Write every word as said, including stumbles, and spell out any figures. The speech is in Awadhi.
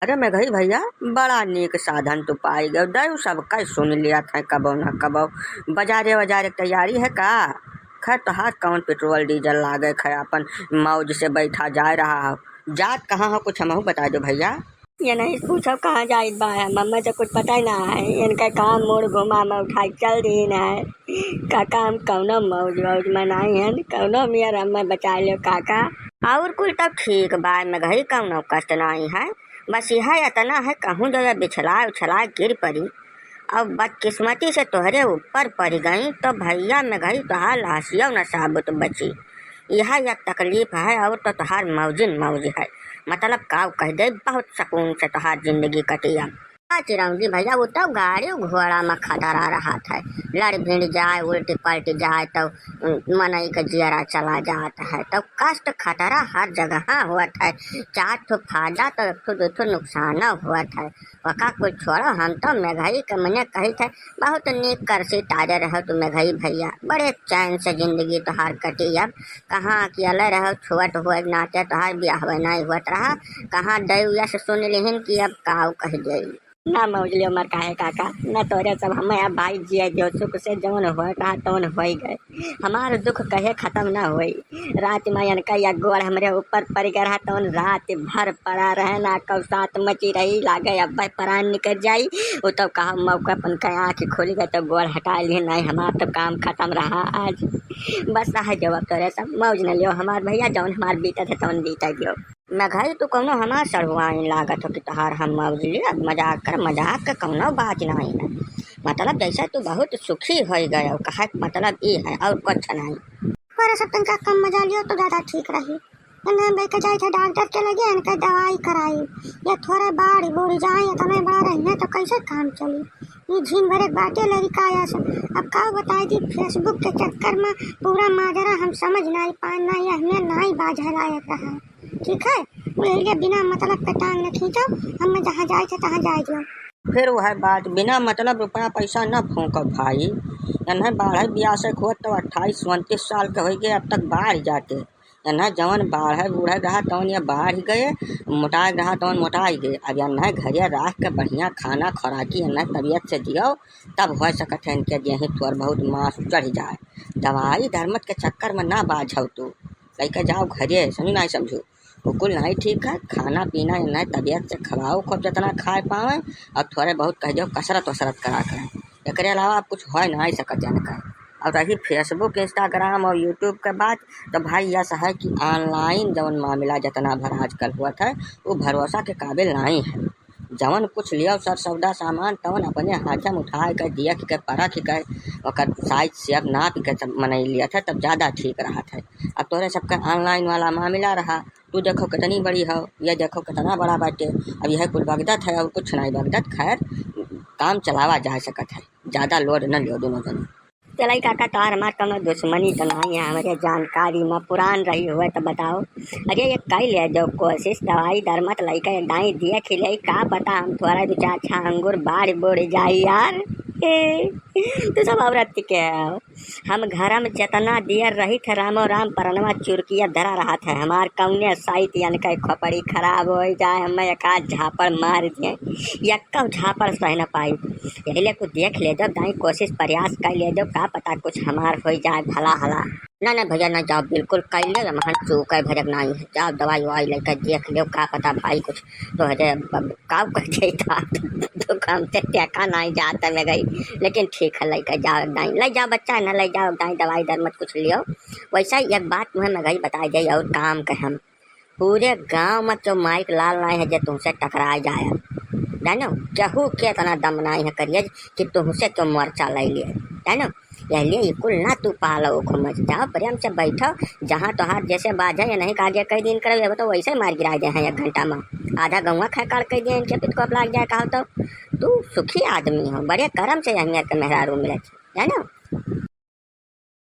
अरे मेघई भइया, बड़ा नीक साधन तू पाइ गयो, दयू सब कई सुन लियत है कबो न कबो। बजारे वजारे के तैयारी है का? खैर, तोहार कौन पेट्रोल डीजल लागे है, अपन मौज से बैठा जाए रहा हो। जात कहाँ हो, कुछ हमहू बताइ दो भइया। ये नहीं पूछो कहाँ जाइत बा, मम्मा से कुछ पता ही ना है। इनका काम मूड़ घुमा में उठाइ चल दीन है। काका, हम कौनो मौज वौज मनाई है, कौनो मियर हमें बचाइ लियो काका। और कुल तो ठीक बा, मेघई कौनो कष्ट नाहीं है। बस यह इतना है, कहूँ जो ये बिछला उछला गिर पड़ी और बदकिस्मती से तोहरे ऊपर पड़ गई तो भइया मेघई तोहार लाशियो न साबुत बची। यह एक तकलीफ है और तो तोहार मौजिन मौज है। मतलब काव कह दे, बहुत सुकून से तोहार जिंदगी कटी अब। हाँ चिरौंजी भइया, वो तो गाड़ी घोड़ा में खतरा रहत है, लड़ भिड़ जाए, उल्टी पलटी जाए तो मनई के जियरा चला जात है, तो कष्ट खतरा हर जगह होत है। चार ठो फायदा तो एक ठो दो ठो नुकसान होत है। ओका कुछ छोड़ो, हम तो मेघई के मने कही थे, बहुत नीक करसी टारे रहो तू मेघई भइया, बड़े चैन से जिंदगी तोहार कटी। अब कहाँ अकेले रहो, छोट हुए नाते तोहार बियाह नहीं हुआ रहा, कहाँ दयुया से सुन लिहिन कि अब काव कह दे। ना मौजली उमर काहे काका, ना तोरे सब हमें अब भाई जिए दियो, सुख से जौन होए रहा तौन होई गए। हमार दुख कहे खत्म ना होई। रात में इनका या गोड़ हमरे ऊपर पड़ गया रहा, तौन रात भर पड़ा रहे ना, कौ सात मची रही, लागे अब प्राण निकल जाई। वो तो कहा मौका अपन का आँख खोली गए तो गोड़ हटा लिए, नहीं हमार तो काम खत्म रहा आज। बस रह जाओ अब तोरे सब मौज न लियो हमार भइया, जौन हमार बीतत है तौन बीते दियो। मेघई, तू कौनो हमार सड़ुआइन लागत हो कि तोहार हम मौज लिया? मजाक कर, मजाक के कौनो बात नाहीं है। मतलब जैसे तू बहुत सुखी होइ गयो, कहे के मतलब ई है और कुछ नाहीं। तोरे सब तनका कम मजा लियो तो ज्यादा ठीक रही। इन्हें लेके जाई थे डॉक्टर के लगे, इनके दवाई कराई। ये थोड़े बाढ़ बूढ़ जाए, इतने बड़ा रही है तो कैसे काम चली? ये झीन भरे बाटे लड़का आया से। अब का बताई दी, Facebook के चक्कर में पूरा माजरा हम समझ नहीं पाए, ना ये हमें नाई बाझे लायक है। ठीक है, वो यही लिए बिना मतलब के टांग न खींचो, हमें जहाँ जाए थे तहाँ जाए दियो। फिर वह बात, बिना मतलब रुपया पैसा न फूंको भाई। इन्हें बाढ़ बियाह से खोद तो अट्ठाईस उनतीस साल के हो गए, अब तक बाढ़ जाते। इन्हें जवन बाढ़ बूढ़े रहा तवन ये बाढ़ गए, मोटाए रहा तवन मोटाए गए। अब इन्हें घरे राख के बढ़िया खाना खुराकी इन्हें तबीयत से दियो, तब हो सकत है इनके देही थोड़ बहुत मांस चढ़ जाए। दवाई दरमत के चक्कर में ना बाझो तू, लइके जाओ घरे, समझू नाहीं समझू। वो कुल नाहीं ठीक है, खाना पीना इन्हें तबीयत से खवाओ खूब जितना खाए पावे, और थोड़े बहुत कह दो कसरत वसरत करा करें, एकरे अलावा अब कुछ हो नाहीं सकत इनका। और रही Facebook, Instagram और YouTube के बात, तो भाई यस है कि online जवन मामला जितना भर आजकल हुआ था, वो भरोसा के काबिल नाहीं है। जवन कुछ लियो सर सौदा सामान, तवन अपने हाथे में उठाए के, देख के, परख के, ओकर size shape नाप के सब मनई लिया था, तब ज्यादा ठीक रहा था। अब तोरे सबके online वाला मामला रहा, तू देखो कितनी बड़ी हो, ये देखो कितना बड़ा बाटे। अब यह कुल बगदत है और कुछ नहीं बगदत। खैर, काम चलावा जा सकत है, ज्यादा load न लियो दोनों जने। चलाई काका, तोहार हमार कौनो दुश्मनी तो नहीं है, हमरे जानकारी में पुरान रही हुए तो बताओ। अरे ये कई ले जो कोशिश, दवाई दरमत लइके दाई दिए खिले, का पता हम थोड़ा दो चार छा अंगूर बाढ़ बूढ़ जाई यार। ए, तू सब औरत के हो। हम घर में जितना दियर रही थे रामो राम परनवा चुरकिया धरा रहा थे। हमार कौने साइत इनके खोपड़ी खराब हो जाए, हमें एक आध झापड़ मार दिए, यक्का झापड़ सह न पाई। यही ले कुछ देख ले, जब दाई कोशिश प्रयास कर ले, जब का पता कुछ हमार हो जाए भला हला। ना, ना भइया, ना जाओ, बिल्कुल कर ले, हमहन चूक है भरक नाई है। जाओ दवाई ववाई लेकर देख ले, का पता भाई कुछ तो है, अब काव कर जाई था। तो काम ते टेका नाई जाता मेघई, लेकिन ठीक है, लेकर जाओ दाई, ले जाओ बच्चा, ना ले जाओ दाई, दवाई दरमत कुछ लियो। वैसा ही एक बात तुम्हें मेघई बताई जाई और काम के हम पूरे गांव में क्यों माइक लाल नाई है जे तुमसे टकराए जाए। जानो, केहू के इतना दम नाई है करिए कि तुमसे क्यों मोर्चा ले लिए। जानो, यह लिए ई कुल ना तू पालो ओखो मत। जाओ प्रेम से बैठो, जहाँ तोहार जैसे बाज है, ये नहीं कागे कई दिन करो, ये तो वैसे मार गिरा दे हैं एक घंटा में। आधा गौवा खैकाड़ कई दिए, इनके पित को लाग जाए कहो तो। तू सुखी आदमी हो, बड़े करम से अहमियत के मेहरारू मिले, जानो।